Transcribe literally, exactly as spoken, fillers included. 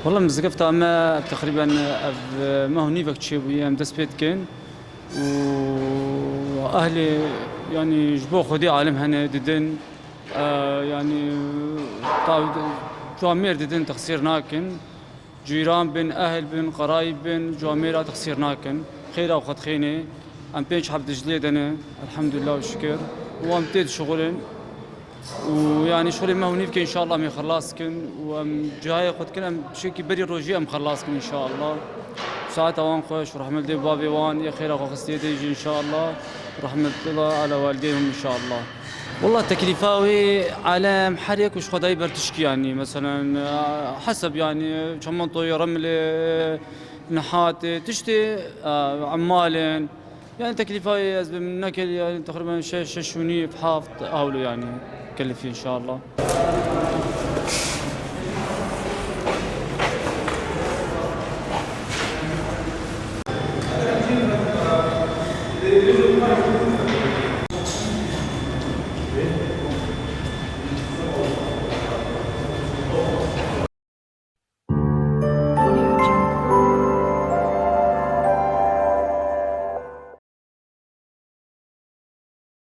Wela mizgefta me teqrîben ev meh û nîvek çêbûye, em dest pê dikin û ehlê, yanî ji bo Xwedê alim hene didin, e, yanî tav-, camêr didin, texsîr nakin. Cîran bin, ehl bin, qerayîb bin, camêra texsîr nakin. Xêra xwe dixêne. Em pênc heb Diclê de ne, elhamdulillah û şikir. Û em tê dişixulin. Û yanî şolê meh û nîvke înşallah em ê xelas kin. Û em cihayê xwe dikin, em şekî berî rojî em xelas kin înşallah. Saeta wan xweş, rehmet dê bavê wan, yê xêra xwe xistiye dê jî înşallah. Rehmetullah ala walideyhum înşallah. Wallah teklîfa wê alem her yek û ji xwe dayî ber tişkî yanî. Meselen, e, heseb yanî, çementoyê, remlê, nihatê, tiştê, e, emalên. Yanî teklîfa wê ez bim nekel yanî teqrîben şeş, şeş û nîv, heft awlo yanî kelifî înşallah.